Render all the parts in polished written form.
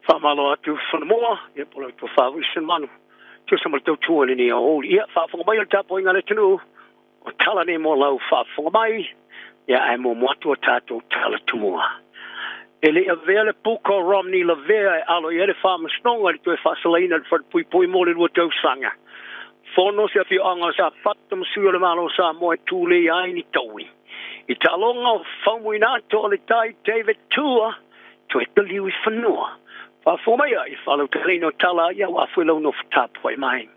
Faamalo atu Fonomoa, ia po o lau tofa Wilson Manu. Tusa ma le tautua i lenei aoauli. Ia, faafofoga mai o le tapuaiga a le atunuu, o tala nei mo lau faafofoga mai, ia ae muamua atu a tatou tala tumua. E le i avea le puka o Romney Lavea e alo i ai le faamasinoga i le toe faasalaina i le falepuipui mo le 2 tausaga. Fono se afioaga o Safata ma sui o le Malo o Samoa e tulei ai ni taui. I taaloga o faumuina atu o le tai David Tua, toe taliu i fanua. Faafofoga mai i faalauteleina o tala ia ua afue lau nofo tapuai mai.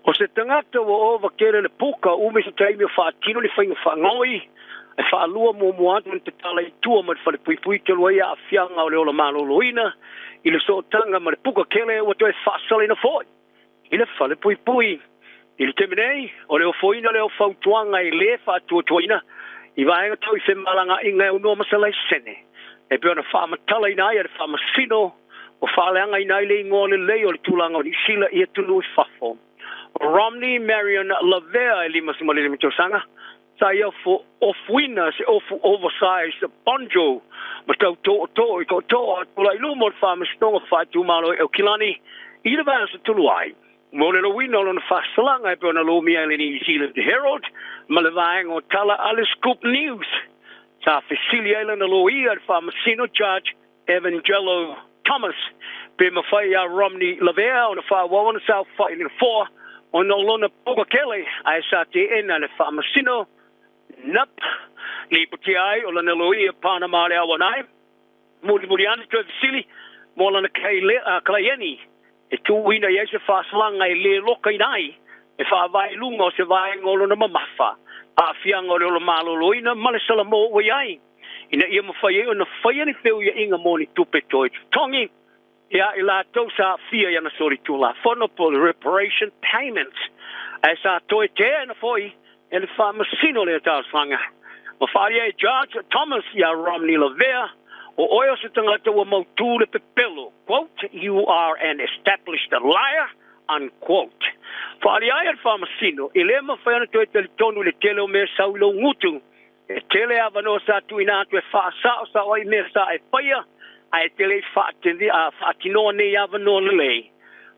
O se tagata ua ova tele le puka umi se taimi o faatino ni faiga faagaoi e faalua muamua atu ona tatala i tua ma le falepuipui talu ai aafiaga o le ola maloloina i le sootaga ma le puka tele ua toe faasalaina foi i le falepuipui. I le taimi nei, o le ofoina lea o fautuaga e lē faatuatuaina i vaega tau i femalagaaiga e aunoa ma se laisene e pei ona faamatalaina ai e le faamasino o faaleagaina ai le igoa lelei o le tulaga o Niu Sila i atunuu i fafo. Romney Marion Lavea e 55 tausaga sa ia ofuina se ofu oversized poncho ma tau tootoo i tootoo a tulai luma o le faamasinoga faaitumalo e Aukilani i le vaiaso talu ai mo le loina o lona faasalaga e pei ona lomia e le New Zealand Herald ma le vaega o tala a le Scoop News. Sa fesili ai lana loia le faamasino Judge Evangelo Thomas pe mafai a Romney Lavea ona faaauau ona saofai i le nofoa ona o lona puka tele, ae sa teena le faamasino. Nap lipotia ai o lana loia Panama le awanai mulimuli ane toe fesili mo lana kalaieni e tuuina i ai se faasalaga e lē lokaina ai e faavae i luga o se vaega o lona mamafa aafiaga o le ola maloloina ma le salamo ua i ai ina ia mafai ai ona faia ni feuiaiga mo ni tupe toe totogi ia i latou sa aafia i ana solitulafono po le reparation payments, ae sa toe teena foi e le faamasino lea talosaga. Ma faaalia e Judge Thomas iā Romney Lavea, o oe o se tagata ua mautū le pepelo, quote, "You are an established liar," unquote. Faaalia ai e le faamasino e lē mafai ona toe talitonu i le tele o mea sau i lou gutu. E tele avanoa sa tuuina atu e faasaosao ai mea sa e faia, ae tele i faatinoa nei avanoa lelei.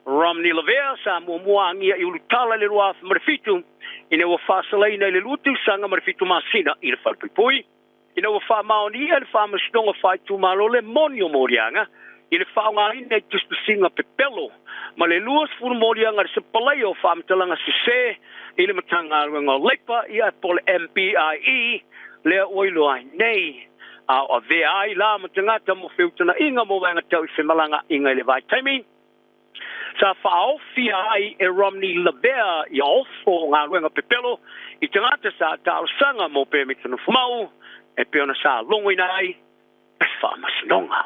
Romney Lavea sa muamua agia i ulutala i le 2007 ina ua faasalaina i le 2 tausaga ma le 7 masina i le falepuipui ina ua faamaonia le faamasinoga faaitumalo le moni o moliaga i le faaaogaina i tusitusiga pepelo ma le 20 moliaga le sapalaia o faamatalaga sesē i le Matagaluega o Leipa ia po le MBIE lea ua iloa ai nei a o avea ai la ma tagata mo feutana'iga mo vaega tau i femalaga'iga i le vaitaimi sa faaofia ai e Romney Lavea ia ofo o galuega pepelo i tagata sa talosaga mo pemita nofomau e pei ona sa logoina ai e faamasinoga.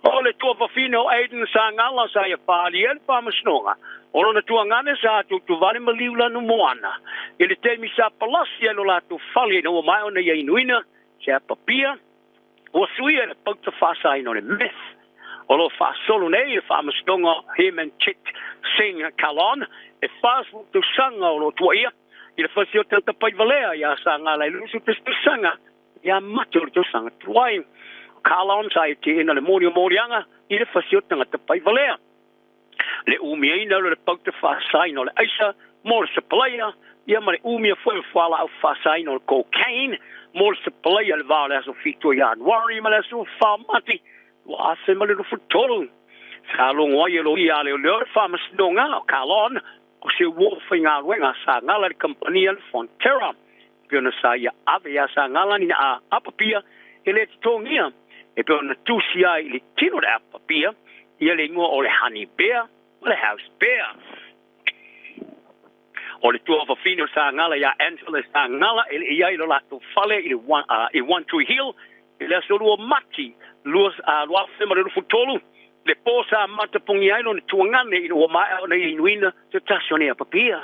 O le tuafafine o Aiden Sagala sa ia faaalia le faamasinoga o lona tuagane sa tutuvale ma liu lanu moana i le taimi sa palasi ai lo latou fale ina ua maea ona ia inuina se apapia ua suia le pauta faasaina o le meth. O lo faasolo nei le faamasinoga Heman Chit Singh Kalon e 40 tausaga o lo tuaia i le fasi o tagata valea ia Sagala i le 21 tausaga ia mate o le tausaga tuai. Kalon sa e teena le moni o moliaga i le fasi o tagata valea le umiaina o le pauta faasaina o le aisa mo le sapalaia ia ma le umia foi o fualaau faasaina o le cocaine mo le sapalaia le va o le aso 7 o Ianuari ma le aso 4 Mati 2023. Sa logo ai e loia a leoleo le faamasinoga o Kalon o se uo faigaluega Sagala le kamupani le Fonterra pe ona sa ia ave iā Sagala ni a apapia e lē totogia e pei ona tusi ai i le tino le apapia ia le igoa o le Honey Bear ma le House Bear. O le tuafafine o Sagala iā Angela Sagala e le i ai lo latou fale i le i One Tree Hill i le aso 2 Mati 2023 le pō sa matapogi ai lona tuagane ina ua maea ona ia inuina se tasi o nei apapia.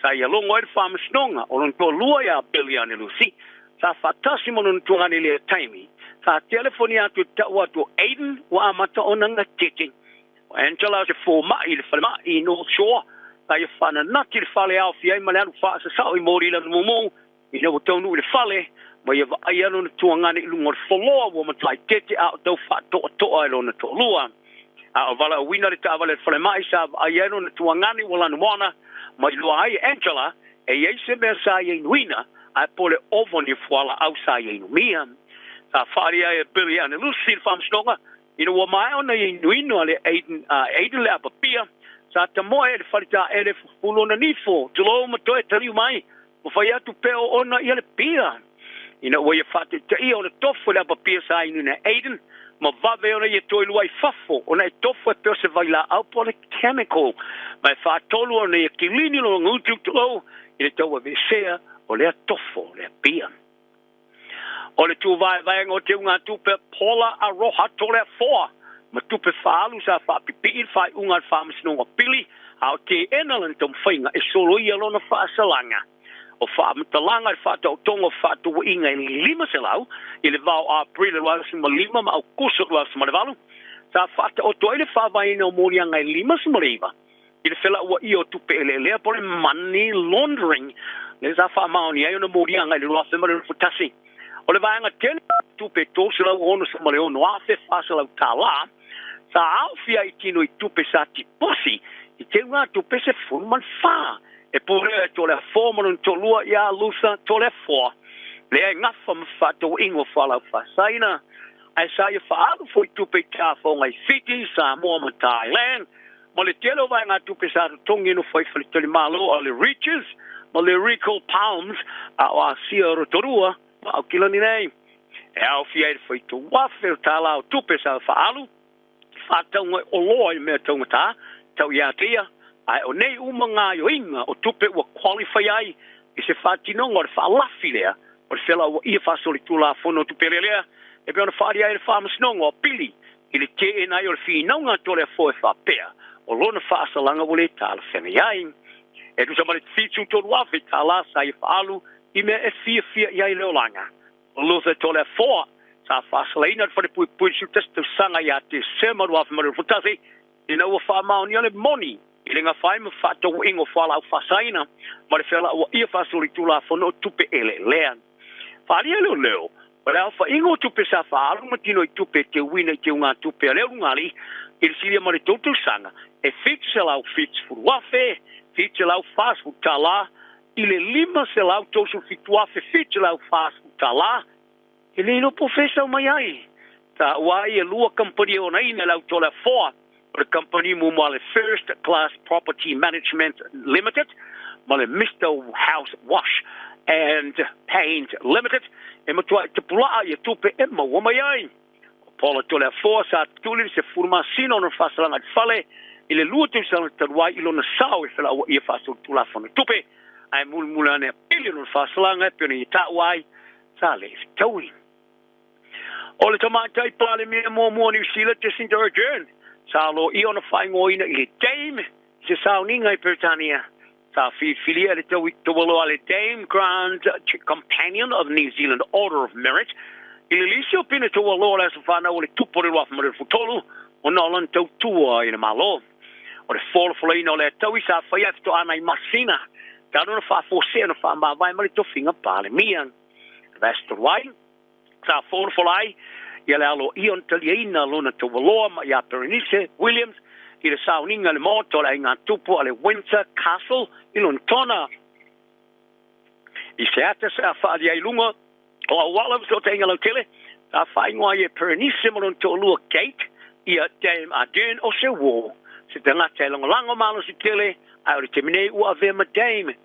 Sa ia logo ai le faamasinoga o lona toalua iā Billiane Lucy sa faatasi ma lona tuagane i lea taimi. Sa telefoni atu e ta'u atu o Aiden ua amata ona gatete. O Angela o se foma'i i le falema'i i North Shore sa ia fananati le fale aofia ai ma le alu faasasao i moli lana mumu ina ua taunuu i le fale. Ma ia vaaia lona tuagane i luga o le foloa ua matuai tete a o tau faatoatoa e lona toalua. A o valaauina le taavale a le falemai sa vaaia ai lona tuagane ua lanumoana, ma iloa ai e Angela e i ai se mea sa ia inuina ae po o le ovo ni fualaau sa ia inumia. Sa faaalia ai e Billy Anelusi le faamasinoga ina ua maea ona ia inuinu a le Aiden, Aiden le apapia sa tamoe i le faletaele e fufulu ona nifo, tulou ma toe taliu mai ma fai atu pea o ona ia le pia. Ina ua ia faataitaia ona tofu e le apapia sa inuina e Aiden ma vave ona ia toe lua i fafo ona e tofu e pea o se vailaau po o le chemical ma e faatolu ona ia kilini lona gutu, tulou, i le tauaveesea o lea tofo o lea pia. O le tuvaevaega o teugatupe a Paula Aroha Toleafoa ma tupe faaalu sa faapipii i le faaiuga a le Faamasinoga Pili a o teena lana taumafaiga e soloia lona faasalaga. O faamatalaga i le faataotoga o fefaatauaiga e 500 i le va o Aperila 2005 ma Aukuso 2008 sa faataoto ai le faavaeina o moliaga e 59 i le felauaia o tupe eleelea po o le money laundering lea sa faamaonia ai ona moliaga i le 2021. O le vaega tele o tupe $366,400 sa aofia i tino i tupe sa tiposi i teugatupe 14 e pulea e Toleafoa ma lona toalua ia Luther Toleafoa lea e gafa ma fefaatauaiga o fualaau faasaina ae sa ia faaalu foi tupe i tafaoga i Fiti, Samoa ma Thailand ma le tele o vaegatupe sa totogi e nofo ai faletalimalo a le Riches ma le Regal Palms a o Asia Rotorua ma Aukilani nei. E aofia ai le faitauafe o tālā o tupe sa faaalu i faatauga e oloa i mea taugata tau ia te ia, ae o nei uma gaoioiga o tupe ua qualify ai i se faatinoga o le faalafi lea o le felauaia faasolitulafono o tupe lelea e pei ona faaalia ai le Faamasinoga o Apili i le teena ai o le finauga a Toleafoa e faapea o lona faasalaga ua le talafeagai ai. E tusa ma le $73,000 sa ia faaalu i mea e fiafia i ai le olaga. O Luther Toleafoa sa faasalaina i le falepuipui i le 11 tausaga ia Tesema 2021 ina ua faamaonia le moni i le gafa ai ma fefaatauaiga o fualaau faasaina ma le felauaia faasolitulafono o tupe eleelea. Faaalia leoleo, o le aofaiga o tupe sa faaalu ma tino i tupe e teuina i teugatupe a le ulugalii i le silia ma le tou tausaga e $770,740 i le $537,740. E le iloa po o fea e sau mai ai. Taua ai e lua kamupani e onaina e le au Toleafoa, o le kamupani muamua a le First Class Property Management Limited ma le Mister House Wash and Paint Limited e matuai tapulaa ia tupe e maua mai ai. O Paula Toleafoa sa tuli i le 10 masina ona faasalaga i le fale i le lua tausaga talu ai i lona sao i felauaia faasolitulafono tupe, ae mulimuli ane a pili lona faasalaga e pei ona ia taua ai sa le fetaui. O le tamaitai Palemia muamua o Niu Sila, Jacinda Ardern, sa aloaia ona faaigoaina i le Dame i se sauniga i Peretania. Sa filifilia e le taualoa a le Dame Grand Companion of New Zealand Order of Merit i le lisi o pine taualoa o le aso fanau o le Tupu o le 2023 ona o lana tautua i le Malo. O le folafolaina o lea taui sa faia e faatoa nai masina talu ona faafuasea ona faamavae ma le tofiga Palemia. Vastawai, sa folafola ai ia le aloaia ona taliaina lona taualoa ma ia Berenice Williams i le sauniga i le maota o le aiga tupu a le Windsor Castle i Lonetona. I se ata sa faaalia ai i luga o auala ma fesootaiga lautele, sa faaigoa ai e Berenice ma lona toalua Kate ia Dame Ardern o se uo, se tagata e lagolago malosi tele, ae o le taimi nei ua avea ma Dame.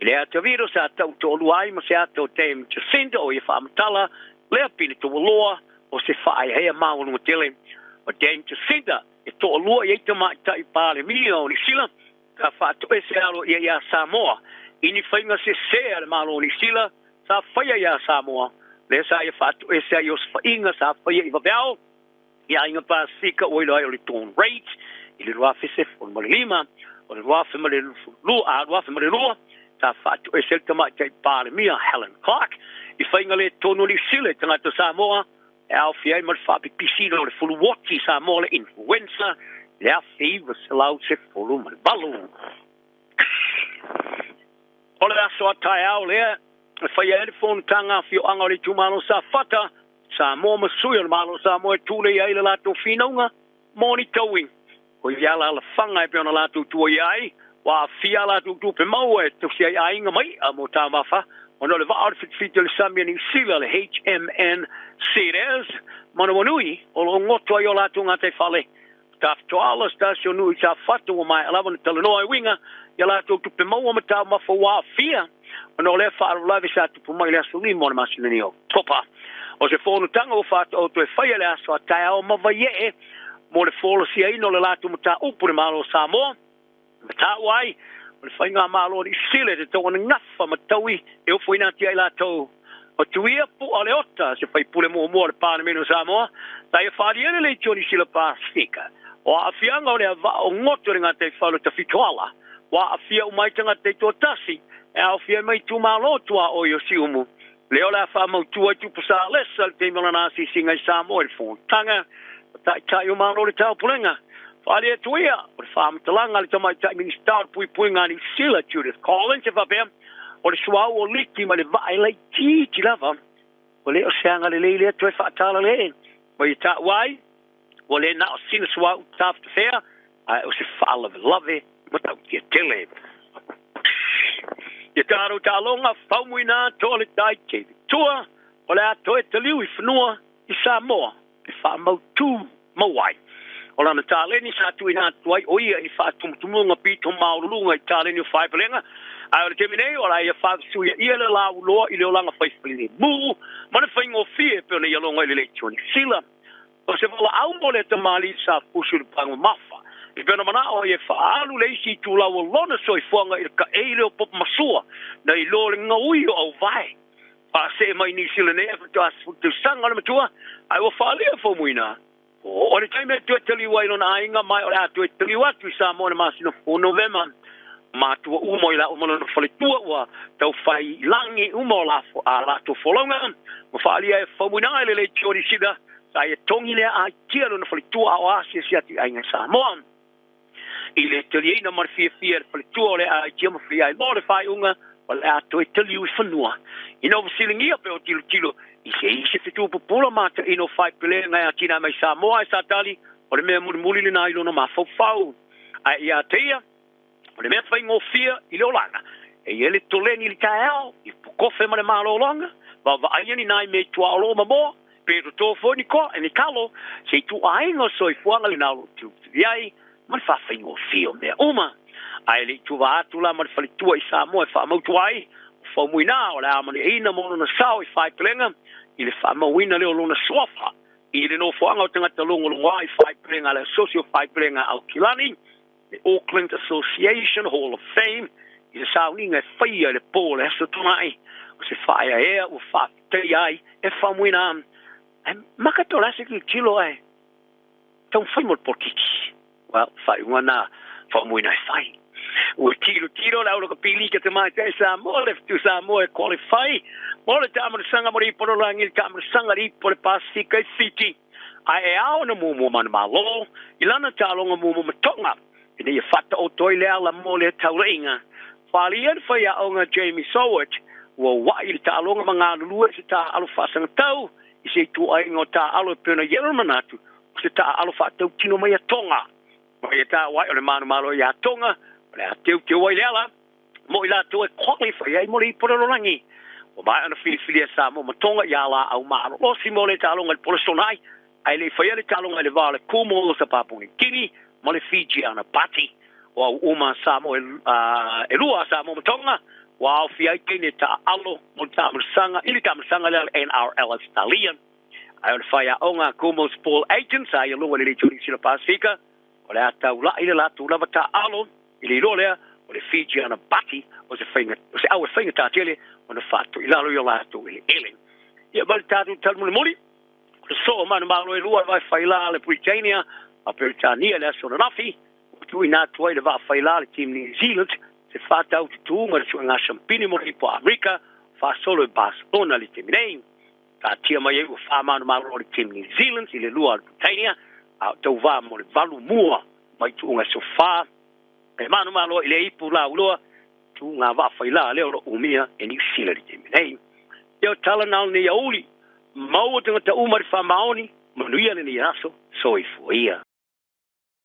I le ata viro sa tau toalua ai ma se ata o Dame Jacinda o ia faamatala lea pili taualoa o se faaeaea maualuga tele. O Dame Jacinda e toalua i ai tamaitai Palemia o Niu Sila sa faatoese aloaia ia Samoa i ni faiga sese a le Malo o Niu Sila sa faia ia Samoa lea sa ia faatoese ai osofaiga sa faia i vaveao i aiga Pasefika ua iloa ai o le Dawn Raids i le 2015. O le 2022 a 2002 sa faatoese ai le tamaitai Palemia Helen Clark i faiga le tonu o Niu Sila i tagata Samoa e aofia ai ma le faapipisina o le fuluoti Samoa le influenza i le 1918. O le aso a taeao lea E faia ai le fonotaga a afioaga o le itumalo Safata, Samoa ma sui o le Malo o Samoa e tulei ai le latou finauga mo ni taui. O ia alaalafaga e pei ona latou tuaia ai, ua aafia a latou tupe maua e tausi ai aiga ma i'a mo taumafa, ona o le vaa o le fitifiti o le sami a Niu Sila, le HMN Ceres Manawanui, o lo o goto ai o latou gataifale. Tafitoala se tasi o nuu i Safata ua maea lava ona talanoa e uiga i a latou tupe maua ma taumafa ua aafia ona o lea faalavelave sa tupu mai i le aso 5 o le masina nei o Oketopa. O se fonotaga ua faataoto e faia i le aso a taeao ma Vaiee mo le folasiaina o le latou mataupu i le Malo o Samoa, ma taua ai o le faigamalo a Niu Sila e tatau ona gafa ma taui e ofoina atu ai latou. O Tuia Pu'a Leota, se faipule muamua o le Palemene o Samoa, sa ia faaliele le Itu o Niu Sila Pasefika. O aafiaga o lea vaa o goto i le gataifale o Tafitoala, ua aafia uma ai tagata i toatasi e aofia ai ma itumalo tuaoi o Siumu. Lea o le a faamautu ai Tupu Salesa i le taimi o lana asiasiga i Samoa i le Fonotaga o Taitai o Malo o le Taupulega. Faaalia atu ia o le faamatalaga a le Tamaitai Minisita o le Puipuiga a Niu Sila, Judith Collins, e faapea, O le suauu o liki ma le vaa e laitiiti lava, ua le o se agalelei lea toe faatalalē ma ia taua ai, ua le na o sina suauu tafetafea, ae o se faalavelave matautia tele. Ia tatou taaloga faumuina atoa le tai David Tua, o le a toe taliu i fanua i Samoa e faamautu mau ai. O lana taleni sa tuuina atu ai o ia i faatumutumuga pito maululuga i taleni o Faepalega, ae o le taimi nei o la ia faasuia ia le lauloa i le olaga faifalemu ma le faigofie pei ona ia logo i le Leitio Sila. O se valaau mo le tamalii sa fusu i le paga mamafa, e pei ona manao ai e faaalu le isi itulau o lona soifuaga i le kaʻei leo popo masua nai lo le gaui o auvae. Faasee mai Niu Sila nei e faatoa 10 tausaga o le matua, ae ua faaalia faumuina. Ua oo le taimi e toe taliu ai lona aiga mai o le a toe taliu atu i Samoa i le masina o Novema. Matua uma i lau ma lona faletua ua tau fai lagi uma o lafo a latou folauga ma faaalia e faumuina ai le leitio o Niu Sila sa ia togi lea aitia lona faletua a o asiasi atu i aiga i Samoa. I le taliaina ma le fiafia e le faletua o le aitia ma fai ai loa le faaiuga o le a toe taliu i fanua. Ina ua fesiligia pe o tilotilo i se isi fetu pupula mataino faepelega e atinae mai Samoa ae sa tali o le mea mulimuli lena i lona mafaufau. Ae ia te ia, o le mea faigofie i le olaga, e i ai le toleni i le taeao, i pukofe ma le malologa, vaavaaia ni nai mea i tuaolo ma moa, pe toto foi ni koa, ni kalo, se ituaiga o soifuaga lena o lo o tilotilo ai ma le faafaigofie o mea uma. Ae le i tuva atu la ma le faletua i Samoa e faamautu ai, o Faumuina o le a amanaia mo lona sao i Faepelega i le faamauina lea o lona suafa i le nofoaga o tagata logologoa i Faepelega a le Asosi o Faepelega a Aukilani, le Auckland Association Hall of Fame, i se sauniga e faia i le po o le Aso Toonai, o se faaeaea ua faafetaia ai e Faumuina. Ae maka to le ase tilotilo ae taumafai mo le polokiki. Well, faaiuga na Faumuina e fai. Ua tilotilo le aulokapili ka tamaitai Samoa le Fetu Samoa e qualify mo le taamanasaga mo le ipo lalolagi le taamanasaga le ipo le Pasefika i Fiti. Ae e ao ona muamua manumalo i lana taaloga muamua ma Tonga ina ia faataoto ai le ala mo lea taulaiga. Faaalia le faiaoga Jamie Soward ua ua'i i le taaloga ma galulue i se taaalo faasagatau i se ituaiga o taaalo e pei ona i ai lona manatu o se taaalo faatautino mai a Tonga. Ma ia taua ai o le manumalo iā Tonga o le a teuteu ai le ala mo i latou e qualify ai mo le ipo lalolagi. Ua maea ona filifilia Samoa ma Tonga iā laau malolosi mo le taaloga i le Polesona ai, ae le i faia le taaloga i le va o le Kumo sa Papua New Guinea ma le Fijiana Party. O au uma Samoa e lua a Samoa ma Tonga ua aofia ai teine taaalo mo le taamalasaga i le taamalasaga lea o le NRL Australia. Ae o le faiaoga a Kumo's Paul Agent sa ia luga i le Leitio Niu Sila Pasefika, o le a taula'i le latou lava taaalo i le iloa lea o le Fijiana Party o se faiga o se au e faigata tele ona faatoi lalo i o latou eleele. Ia ma le tatou tali mulimuli, o le soo manumalo e lua le vaefaila a le Puritania a Peretania i le aso ananafi, ua tuuina atu ai le vaafaila a le Team New Zealand se faatau tutuuga i le suega sampini mo le Ipo a Amerika faasolo i Barcelona i le taimi nei. Taatia mai ai ua faamanumalo le Team New Zealand i le lua a le Puritania a o tauva mo le valu mua mai tuuga e sofa. E manumalo i le ipu lauloa tuga vaafailā lea o loo umia e Niusila i le taimi nei. Ia o tala na o lenei aoauli, maua tagata uma i le faamaoni, manuia lenei aso, soifua ia.